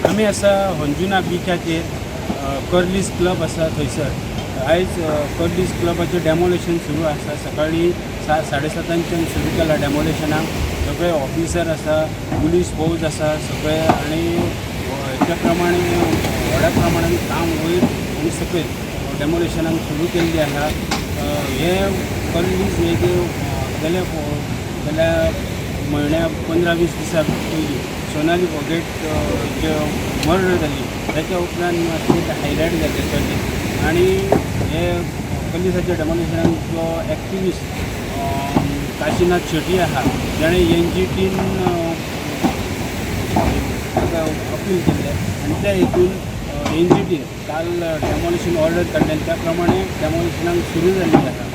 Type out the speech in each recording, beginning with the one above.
आमी आसा Anjuna बिचाचेर. Curlies club आसा थंयसर. आयज कर्लीस क्लबाचें डेमोलेशन सुरू आसा. सकाळीं 7:30 सातांच्यान सुरू केलां डेमोलेशनाक. सगळे ऑफिसर आसा, पुलीस फौज आसा सगळे आनी हेच्या प्रमाणे व्हडा प्रमाणान काम वयर आनी सकयल डेमोलेशनाक सुरू केल्ली आसा. हे कर्लीस हे जे गेल्या गेल्या म्हयन्या 15-20 दिसां पयलीं सोनाली फोगेट जे मर्डर जाली, ताच्या उपरांत मातशें ते हायलायट जालें कर्लीस. आनी हे कर्लीसाच्या डेमोलिशनाक जो एक्टिविस्ट काशीनाथ शेटी आहा, ताणें एनजीटीन ताका अपील केल्लें आनी त्या हेतून एनजीटीन काल डेमोलिशन ऑर्डर काडलें आनी त्या प्रमाणे डेमोलिशनाक सुरू जाल्ली आसा.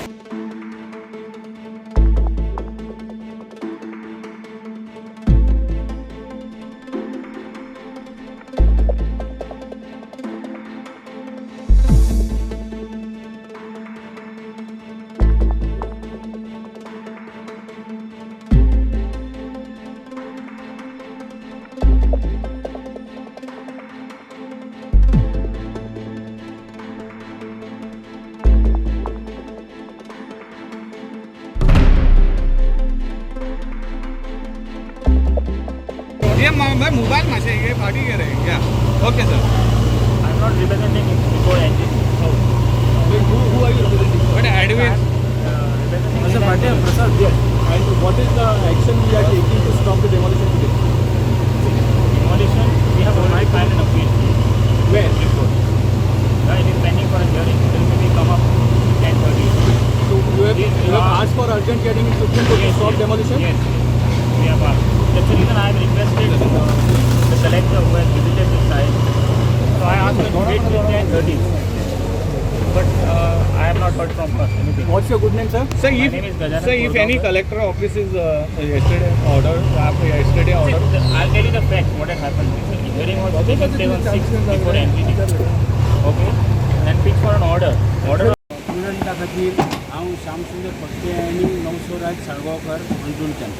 ये मैं मोबाईल मातशें हे फाटी घे रे. या, okay sir. I am not representing before NGT. Oh. Who are you representing? But advance Representing Mr. Bhatia, Prasad, yes. And what is the action we are taking to stop the demolition today? Demolition, we have already filed an appeal. Where? Report. It is pending for a hearing. It will maybe come up 10:30. So you have Yes. asked for urgent hearing in Supreme Court to Yes, stop yes. demolition? Yes, we have asked. That's the reason I have requested the collector who has visited the site. So I asked her to wait till 10:30. But I have not heard from her anything. What's your good name, sir? Sir, My if name is Gajanan sir, if any Korgaonkar. Collector office is yesterday order, आप yesterday See, order. I'll tell you the facts, what had happened. The hearing was taken place on 6th before NGT. Okay? And fixed for an order. Order स्टुडंटा खातीर हांव श्यामसुंदर फडके आनी नवसोराज साळगांवकर, अंजुणच्यान.